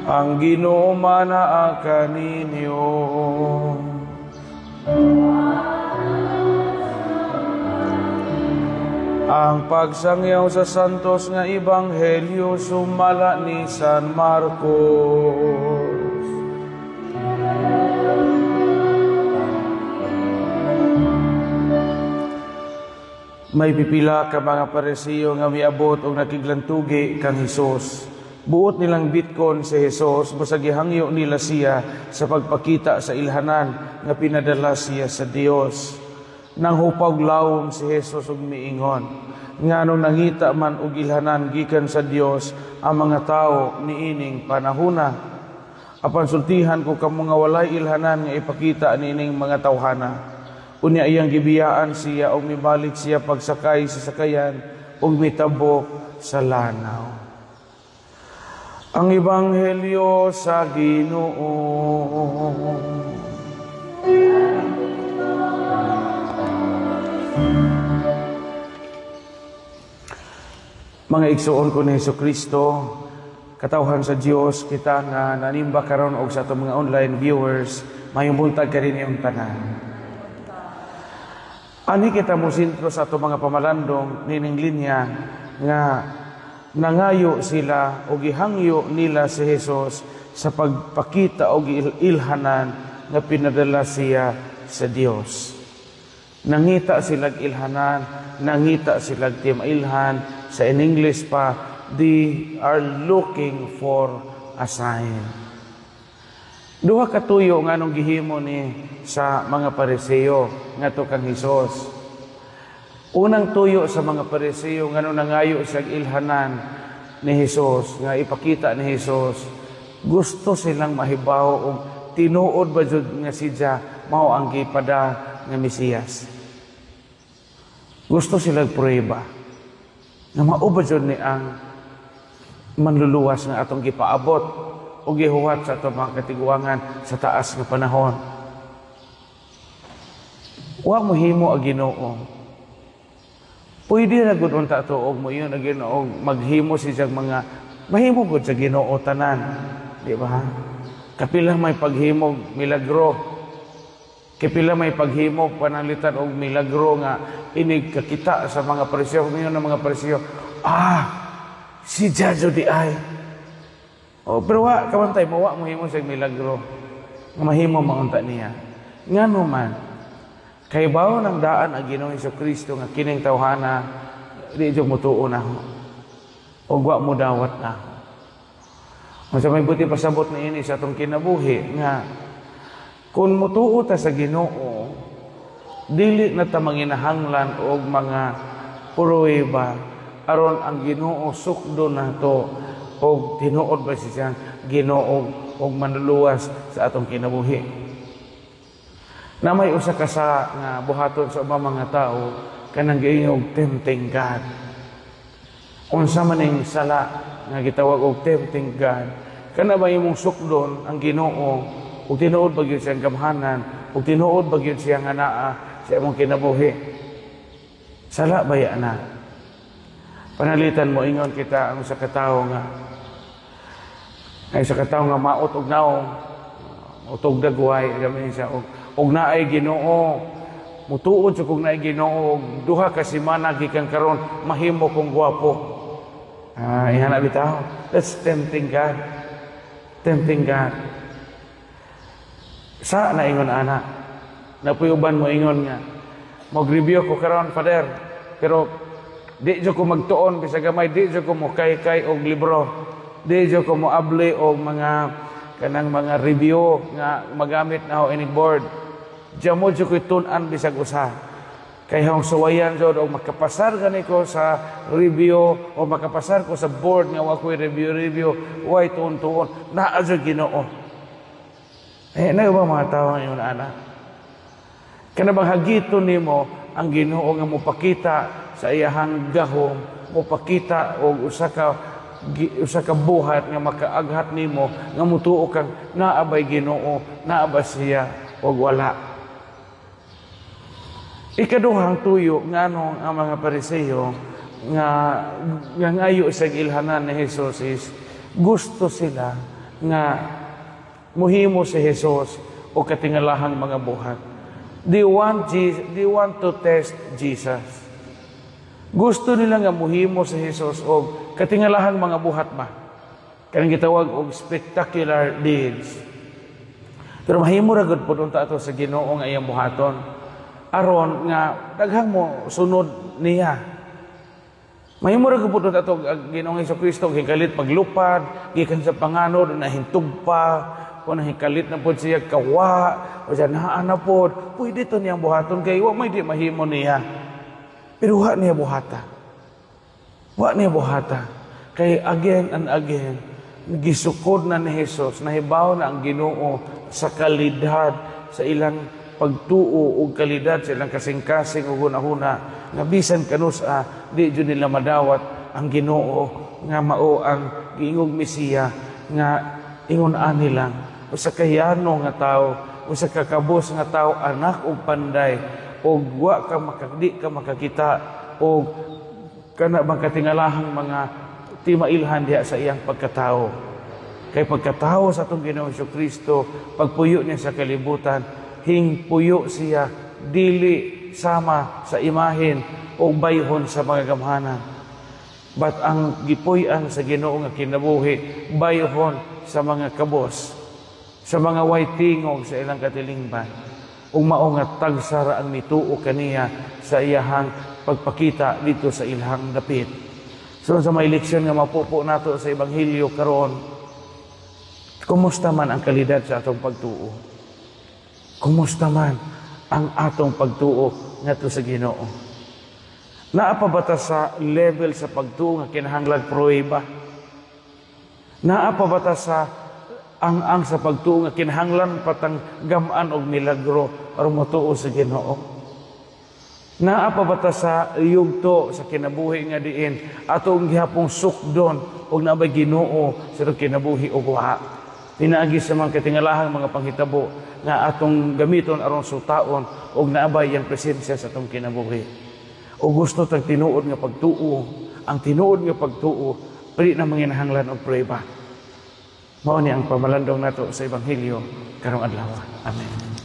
Ang Ginoo manaa kaninyo. Ang pagsangyaw sa santos nga ebanghelyo sumala ni San Marcos. May pipila ka mga Parisiyo nga miabot og nakiglantugi kang Hesus. Buot nilang bitkon si Hesus, basag gihangyo nila siya sa pagpakita sa ilhanan nga pinadala siya sa Dios. Nang hupag lawom si Hesus og miingon, nganong nangita man og ilhanan gikan sa Dios ang mga tawo niining panahona. Apan sultihan ko kamo nga walay ilhanan nga ipakita niining mga tawhana. Unya iyang gibiyaan siya og mibalik siya pagsakay sa sakayan og mitabok sa lanaw. Ang Ebanghelyo sa Ginoo. Mga igsuon ko ni Hesukristo, katawhan sa Dios, kita nga nanimba karon og sa atong mga online viewers, mayong buntag kaninyong tanan. Ani kita mo sentro sa atong mga pamalandong nining linya nga nangayo sila o gihangyo nila si Jesus sa pagpakita og ilhanan nga pinadala siya sa Dios. Nangita silag ilhanan, nangita silag timailhan, sa in English pa, they are looking for a sign. Duha ka tuyo nga nung gihimo ni sa mga Pariseo ngadto kang Hesus. Unang tuyo sa mga Pariseo nga nung nangayo sa ilhanan ni Hesus, nga ipakita ni Hesus, gusto silang mahibaw og tinuod ba jud nga siya mao ang gipada nga Mesiyas. Gusto silang prueba nga mao ba jud ni ang manluluwas nga atong gipaabot o gihuwat sa atong mga katiguangan sa taas nga panahon. Wa mohimo ang Ginoo. Pwede ra gud unta to og moingon ang Ginoo maghimo siya mga mahimo gud sa Ginoo tanan, di ba? Kapila may paghimog milagro. Kapila may paghimog pananglitan og milagro nga inig kakita sa mga Pariseo, moingon ang mga Pariseo, si Jajo di ay. Oh, pero wa kabantay mo, wa mohimo sa milagro. Mahimo maunta niya. Ngano man, kay bawo ng daan ang Ginoong Hesukristo nga kining tawhana di jud motuo na ho. Og wa mo dawat na ho. Unsa may buti pasabot niini sa atong kinabuhi nga kung motuo ta sa Ginoo, dili na ta manginahanglan og mga pruweba aron ang Ginoo sukdo nato og tinuod ba siya Ginoo og manluluwas sa atong kinabuhi. Na may usa ka sa nga buhaton sa ubang mga tao kanang giingog tempting God. Unsa man ning sala nga gitawag og tempting God? Kana ba imong sukdon ang Ginoo ug tinuod ba gyud siyang gamhanan ug tinuod ba gyud siya nga naa sa imong kinabuhi? Sala ba ya na? Panalitan mo ingon kita ang usa ka tawo nga ay sa katawo nga maot og naong utog dagway gami siya og naay Ginoo, mutuod sa kog naay Ginoo duha ka semana gikan karon mahimo kong gwapo. Ihana bitaw. That's tempting God. Tempting God. Sa naingon ana. Napuy uban mo ingon nga mag-review ko karon, Father, pero di jud ko magtuon bisag gamay, di jud ko mokaykay og libro. Di jud ko moabli og mga kanang mga review nga magamit na ho inig board. Diyan mo jud ko tun-an bisag usa. Kay hong suwayan jud og makapasar gani ko sa review o makapasar ko sa board nga wa koy review, way tuon-tuon naa jud Ginoo. Eh na ba mga tawo ngayon ana? Kana bang hagiton nimo ang Ginoo nga mopakita sa iyahang gahom, mopakita og usa ka buhat nga makaaghat nimo nga mutuo kang naa bay Ginoo, naa ba siya og wala. Ikaduhang tuyo ngano ang mga Pariseo nga ngayo sa ilhanan ni Jesus is gusto sila nga muhimo si Jesus og katingalahang mga buhat. They want to test Jesus. Gusto nila nga muhimo si Jesus og katingalahang mga buhat ba? Kanang gitawag og spectacular deeds. Pero mahimo ra gud pud unta ato sa Ginoo nga iyang buhaton aron nga daghang mo sunod niya. Mahimo ra gud pud unta ato ang Ginoong Kristo hikalit paglupad gikan sa panganod na hintugpa o nahikalit na pod siya kawa o siya naa na pod, pwede to niyang buhaton kay wa may di mahimo niya. Pero wa niya buhata. Wa niya buhata. Kay again and again, gisukod na ni Jesus, nahibaw na ang Ginoo sa kalidad sa ilang pagtuo ug kalidad sa ilang kasing-kasing ug hunahuna nga bisan kanus-a di jud nila madawat ang Ginoo nga mao ang giingog Mesiya nga ingon ani lang, usa ka yano nga tawo, usa ka kabos nga tawo, anak og panday, og wa ka makadi ka makakita og kana bang katingalahang mga timailhan diha sa iyang pagkatao. Kay pagkatao sa atong Ginoong Kristo, pagpuyo niya sa kalibutan, hingpuyo siya dili sama sa imahin o bayhon sa mga gamhanan. But ang gipuy-an sa Ginoo nga kinabuhi, bayhon sa mga kabos, sa mga way tingog sa ilang katilingban. Ug mao nga tagsara ang mituo kaniya sa iyahang pagpakita dito sa ilahang dapit. So sa may leksyon nga mapupo nato sa Ebanghelyo karon, kumusta man ang kalidad sa atong pagtuo? Kumusta man ang atong pagtuo ngadto sa Ginoo? Naa pa ba ta sa level sa pagtuo nga kinahanglan pruweba? Naa pa ba ta sa ang sa pagtuo nga kinahanglan patang gamaan og milagro aron motuo sa Ginoo? Naa pa ba ta sa yugto sa kinabuhi nga diin atong gihapong sukdon og naa bay Ginoo sa atong kinabuhi og wa? Pinaagi sa mga katingalahang mga panghitabo nga atong gamiton aron sutaon og naa bay iyang presensya sa atong kinabuhi. O gusto tag tinuod nga pagtuo, ang tinuod nga pagtuo dili na manginahanglan og pruweba. Mao ni ang pamalandong nato sa Ebanghelyo karong adlaw. Amen.